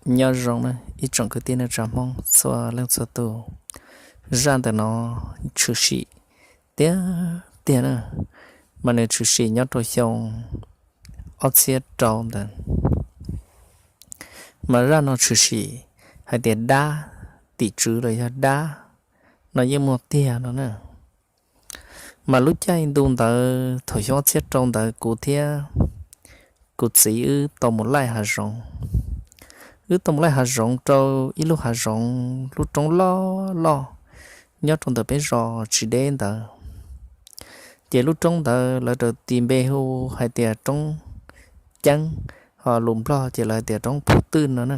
Nyob zoo na ib tsoom kwv tij neej tsa Hmoob txhua leej txhua tus. Zaj ntawm no tshwm sim tiag tiag na, mas nws tshwm sim nyob rau xyoo ob txhiab rau ntawd. Mas zaj no tshwm sim hais tias dab, tim tswv los yog dab no yeej muaj tiag no na. Mas lub caij ntu ntawd thaum xyoo ob txhiab rau ntawd kuv thiab kuv txiv wb tau mus laij hav zoov. Wb tau mus laij hav zoov rau ib lub hav zoov lub roob loj loj nyob rau ntawm peb zos tsis deb ntawd. Ces lub roob ntawd lawv raws tis npe hu hais tias roob Ceeb, ho lus Nplog ces lawv hais tias roob Phu Twj no na.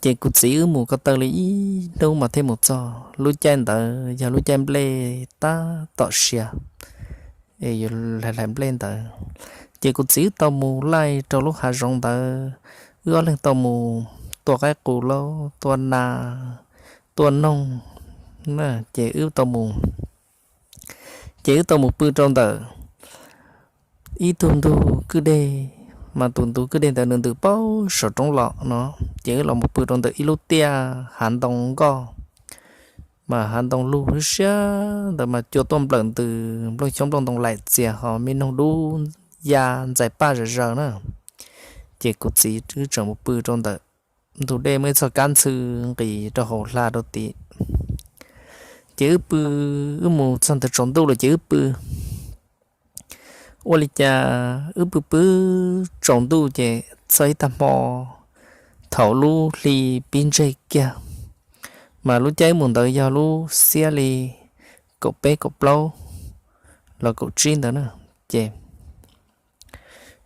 Ces kuv txiv wb mus ko taw li ib hnub mas thiaj mus txog. Lub caij ntawd yog lub caij nplej tab tom sia, hlais hlais nplej ntawd. Ces kuv txiv wb tau mus laij rau lub hav zoov ntawd, wb ob leeg tau mus tua qaib qus los tua nas, tua noog, ces wb tau mus ces wb tau mus pw rau ntawm ib tug ntug kwj deg, mas tus ntug kwj deg ntawd nws ntws pab saum roob los no. Ces wb los mus pw rau ntawm ib lub tiaj hav ntoo nkoj, mas hav ntoo lug siab ntawd mas cua tuaj nplawm ntws nplooj xyoob nplooj ntoo laim txias ho me noog dub ya ntxais paj zom zaws na. Ces kuv txiv wb tseem mus pw rau ntawm ntug dej muaj ib txoj kab ntxhw nqis rau hauv hla rau tid. Ces wb pw, wb mus txog ntawd tsaus ntuj lawm ces wb pw. Ua li cas wb pw pw tsaus ntuj ces txog ib tag hmo, thaum lub hli pib ntseg kiag, mas lub caij wb mus ntawd yog lub xiab li kaum peb kaum plaub los kaum tsib ntawd na. Ces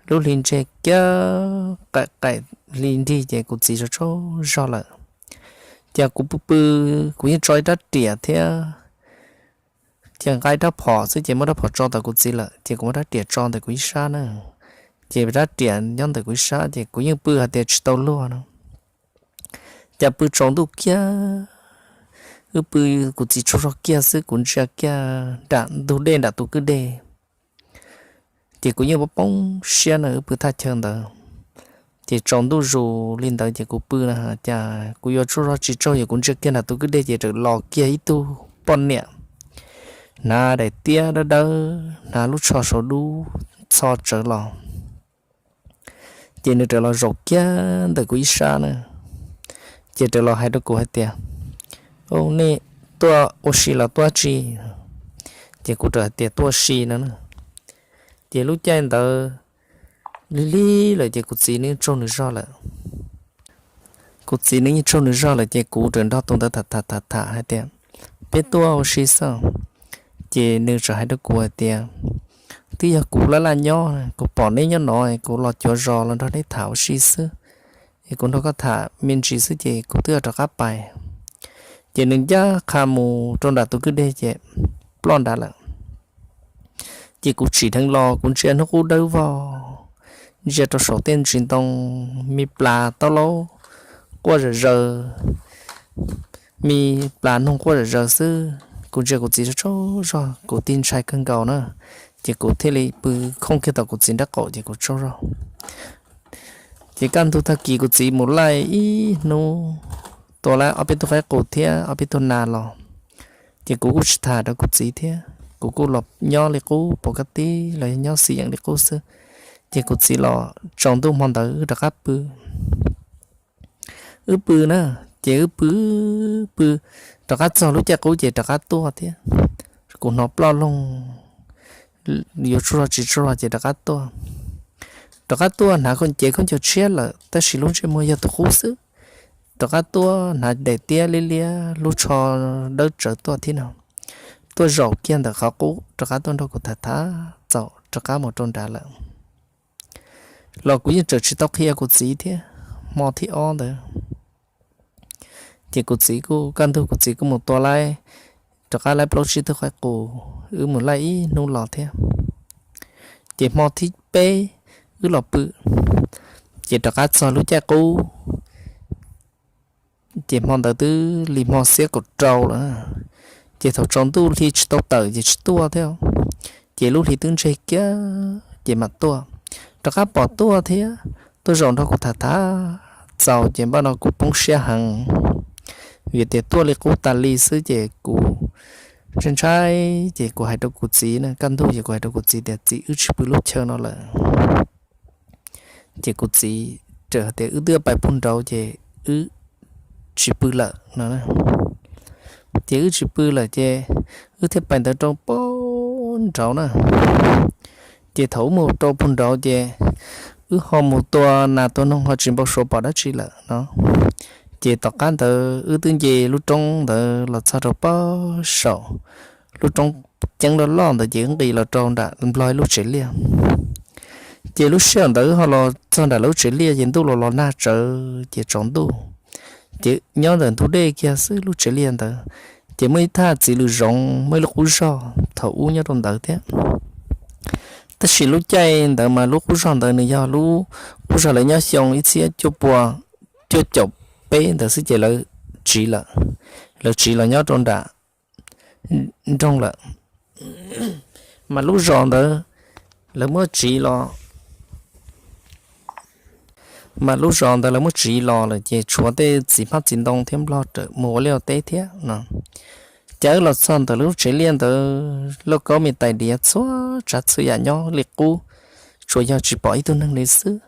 lub hli ntseg kiag, qaim qaim hli nrig ces kuv txiv tsaug tsaug zog lawm. Ces kuv pw pw, kuv yeej tso ib rab riam thiab, ces nqa ib rab phom xwb ces muab rab phom tso tom kuv txiv lawm ces kuv muab rab riam tso ntawm kuv ib sab na. Ces rab riam nyob ntawm kuv ib sab ces kuv yeej pw hais tias tsis tau luag no. Ces pw tsaus ntuj kiag, wb pw, kuv txiv tsaug zog kiag xwb kuv ntsia kiag nram ntug dej nram tus kwj deg. Ces kuv yeej poob siab no, wb pw thaj chaw ntawd. Ces tsaus ntuj zus li ntawd ces kuv pw na, cas kuv yuav tsaug zog tsis tsaug, yog kuv ntsia kiag nram tus kwj deg ces txawm los kiag ib tug poj niam hnav daim tiab dawb dawb, hnav lub tsho saum dub txho tsawv los. Ces nws txawm los zaum kiag ntawm kuv ib sab na, ces txawm los hais rau kuv hais tias, Nej tuaj ua si los tuaj tsi? Ces kuv txawm hais tias tuaj ua si no na. Ces lub caij ntawd lig lig lawm ces kuv txiv nws tsaug nws zog lawm. Kuv txiv nws yeej tsaug nws zog lawm ces kuv txawm nrog tus ntawd tham tham tham tham hais tias, Peb tuaj ua si xwb. Ces nws txawm hais rau kuv hais tias, Twb yog kuv laj laj nyob, kuv pom neb nyob no, kuv los cuav zos los nrog neb tham ua si xwb, es kuv nrog koj tham me ntsis xwb ces kuv twb rov qab pais. Ces nws ncaj qha mus rau nram tus kwj deg ces ploj nrad lawm. Ces kuv tsim dheev los kuv ntsia hnub qub dawb vog, ntsia rau saum tej ntsis ntoo, me plas taub laub quaj zom zaws, me plas noog quaj zom zaws xwb. Kuv ntsia kuv txiv tsaug tsaug zog, kuv tig ntshai kawg nkaus na, ces kuv thiaj li pw khooj kiag tom kuv txiv nraub qaum ces kuv tsaug zog. Ces kaj ntug tag kis kuv txiv mus laij ib hnub, tua tau ob peb tug qaib qus thiab ob peb tug nas los. Ces kuv kuj tsis tham rau kuv txiv thiab, kuv kuj los nyob li qub pov kaj tib los yog nyob xis yeem li qub xwb. Ces kuv txiv los tsaus ntuj hmo ntawd wb rov qab pw. Wb pw na, ces wb pw pw, rov qab txog lub caij qub ces rov qab tuaj thiab. Kuv hnov ploj loog, yuav tsaug zog tsis tsaug zog ces rov qab tuaj. Rov qab tuaj hnav cev khaub ncaws tshiab lawm tab sis lub ntsej muag yog tus qub xwb. Rov qab tuaj hnav daim tiab liab liab, lub tsho dawb tsawv tuaj thiab no. Tuaj zaum kiag ntawm qhov qub rov qab tuaj nrog kuv tham tham txaus rov qab mus rau nrad lawm. Los kuv yeej tseem tsis tau qhia kuv txiv thiab. Hmo thib ob ntawd ces kuv txiv kuj kaj ntug kuv txiv kuj mus tua laib, rov qab laib plaub tsib tug qaib qus, wb mus laij ib hnub los thiab. Ces hmo thib peb wb los pw, ces rov qab txog lub caij qub. Ces hmo ntawd twb li hmo xiab kaum rau lawm, ces thaum tsaus ntuj hli tsis tau tawm ces tsis tuaj thiab. Ces lub hli twb ntseg kiag ces mam tuaj. Rov qab pom tuaj thiab, tuaj zaum nrog kuv tham tham txaus ces npaj no kuv poob siab heev. Vim tias tuaj li qub tas li xwb ces kuv ntshai ntshai, ces kuv hais rau kuv txiv na, kaj ntug ces kuv hais rau kuv txiv tias, Txiv, wb tsis pw lub chaw no lawm. Ces kuv txiv hais tias, Wb twb pais puag nraud ces wb tsis pw lawm no. Ces wb tsis pw lawm ces wb thiaj pais ntawd rau puag nraud na. Ces thaum wb mus rau puag nraud ces wb ho mus tua nas tua noog ho tsis npau suav pom dab tsi lawm no. Ces tom qab ntawd wb twb nce lub roob ntawd los txog rau puag saum lub roob ceeb loj loj ntawd ces wb nqis los rau nram Nplog ib lub tsev liaj. Ces lub sij hawm ntawd wb ho los txog nram lub tsev liaj ces ntuj los los nag tsawv ces tsaus ntuj. Ces nyob ntawm ntug dej kiag xwb lub tsev liaj ntawd, ces muaj ib thaj txiv lws zoov, muaj ib lub qub zog thaum ub nyob rau ntawd thiab. Tab sis lub caij ntawd mas lub qub zog ntawd nws yog lub qub zog lawv nyob xyoo ib txhiab cuaj pua cuaj caum peb ntawd xwb ces lawv tsiv lawm, lawv tsiv los nyob rau nram nroog lawm. Mas lub zos ntawd lawv muab tsiv los, mas lub zos ntawd lawv muab tsiv los lawm ces tshuav tej txiv hmab txiv ntoo thiab nplog rawm mus ua liaj ua teb thiab no. Ces wb los txog ntawm lub tsev liaj ntawd, lauj kaub me tais diav txhua tsav txhua yam nyob li qub, tsuas yog tsis pom ib tug neeg li xwb.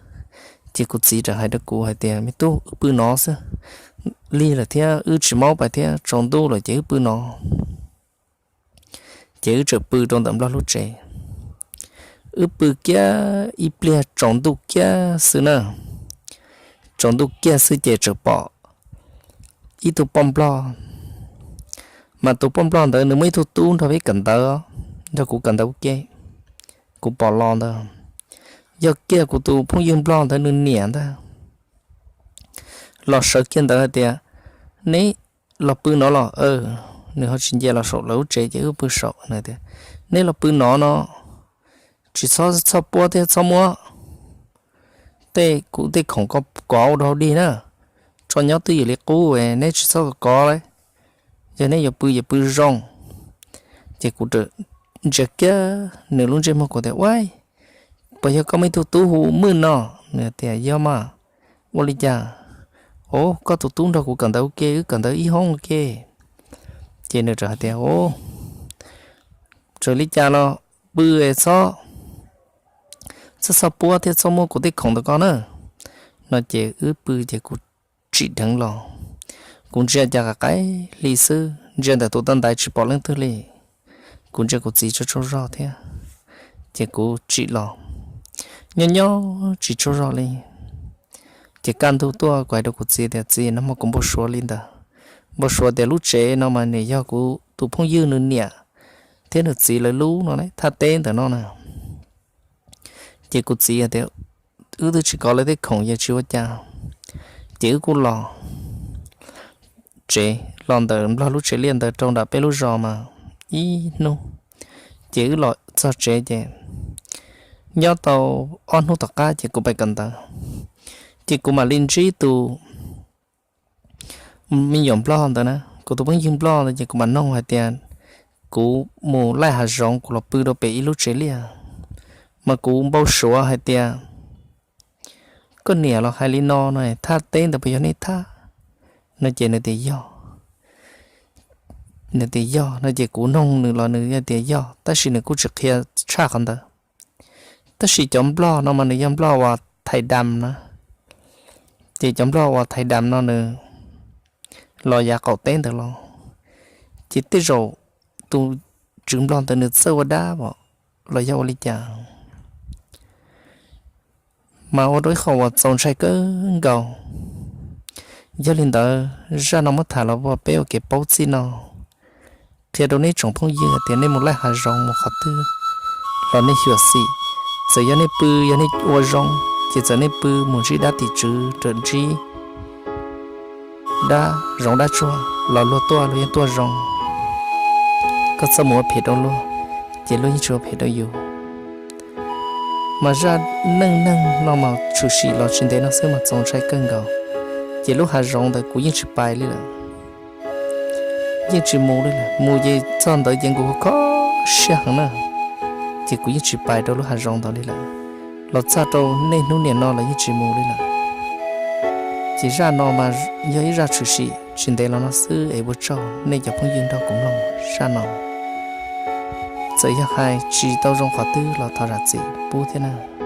Ces kuv txiv txawm hais rau kuv hais tias, Me tub, wb pw no xwb, lig lawm thiab wb tsis maub pais thiab, tsaus ntuj lawm ces wb pw no. Ces wb txawm pw rau ntawm nplog lub tsev. Wb pw kiag ib pliag tsaus ntuj kiag xwb na, tsaus ntuj kiag xwb ces txawm pom ib tug poj nplog. Mas tus poj nplog ntawd nws muaj ib tug tub nrog peb kawm ntawv, nrog kuv kawm ntawv ua ke, kuv pom los ntawd, yog kiag kuv tus phooj ywg nplog ntawd nws niam ntag. Los sawv kiag ntawd hais tias, Neb los pw no los? Nws ho tsis nce los saum lawv lub tsev ces wb pw saum. Neb los pw no no, tsis txhob txhoj puab thiab txhob muab tej kuv tej khoom kov ua rau dig na, tso nyob twj ywm li qub, neb tsis txhob kov kov li. Yog neb yuav pw yuav pw zoo. Ces kuv ntsia kiag nws lub ntsej muag kuv tias, Ua, puas yog koj muaj ib tug tub hu Mwj no? Nws tias, Yog mas, ua li cas? Os, koj tus tub nrog kuv kawm ntawv ua ke, wb kawm ntawv ib hoob ua ke. Ces nws txawm hais tias, Os, txawm li cas los pw, txhob txhob txhoj puab thiab txhob muab kuv tej khoom ntawd kov na. No ces wb pw ces kuv tsim dheev los, kuv ntsia cas qaim hli xwb, ntsia ntawm tus taw ntaiv tsis pom leej twg li. Kuv ntsia kuv txiv tsaug tsaug zog thiab, ces kuv tsim los, nyob nyob tsis tsaug zog li. Ces kaj ntug tuaj kuv hais rau kuv txiv tias, Txiv, nag hmo kuv npau suav li ntawd, npau suav tias lub tsev no mas nws yog kuv tus phooj ywg nws niam thiab nws txiv lawv lub no, thaj teb ntawm no na. Ces kuv txiv tias, Wb twb tsis kov lawv tej khoom, yog tsis ua cas. Ces wb kuj los tsev, los ntawm nplog lub tsev liaj ntawd rau nram peb lub zos mas ib hnub. Ces wb los txog tsev ces nyob tau ob hnub tom qab ces kuv pais kawm ntawv, ces kuv mam li ntsib tus me nyuam nplog ntawd na, kuv tus phooj ywg nplog ntawd, ces kuv mam noog hais tias, Kuv mus laij hav zoov kuv los pw rau pem ib lub tsev liaj, mas kuv npau suav hais tias koj niam los hais li no no, thaj teb ntawd puas yog nej thaj? No ces nws tias yog. Nws tias yog no ces kuv noog nws los nws tias yog, tab sis nws kuj tsis qhia tshaj qhov ntawd. Tab sis cov nplog no mas nws yog nplog uas thais dam na, ces cov nplog uas thais dam no nws los yav qaum teb ntawd los, ces tej zaum tus tswv nplog ntawd nws txawj ua dab los yog ua li cas. Mas ua rau ib qho uas txaus ntshai kawg nkaus. Yog li ntawd zaj no muab tham los ua peb ua kev paub txij no, qhia rau nej tsoom phooj ywg hais tias nej mus laij hav zoov mus qhov twg los nej xyuam xim, txawm yog nej pw, yog nej ua zoo, ces txawm nej pw mus ntsib dab tim tswv, raws ntsib dab zoov dab tsuag los luag tuaj luag yeej tuaj zoo. Koj txhob mus ua phem rau luag, ces luag yeej tsis ua phem rau yus. Mas zaj neej neeg no mas tshwm sim los tsis ntev no xwb mas txaus ntshai kawg nkaus. Ces lub hav zoov ntawd kuv yeej tsis pais li lawm, yeej tsis mus li lawm. Mus ces txog ntawd ces kuv kho siab heev na, ces kuv yeej tsis pais rau lub hav zoov ntawd li lawm. Los txog rau niaj hnub niam no los yeej tsis mus li lawm. Ces zaj no mas yog ib zaj tshwm sim tsis ntev los no xwb es ua tsaug nej cov phooj ywg nrog kuv mloog zaj no. Txawm yog hais tsis tau zoo qhov twg los thov zam txim pub thiab na.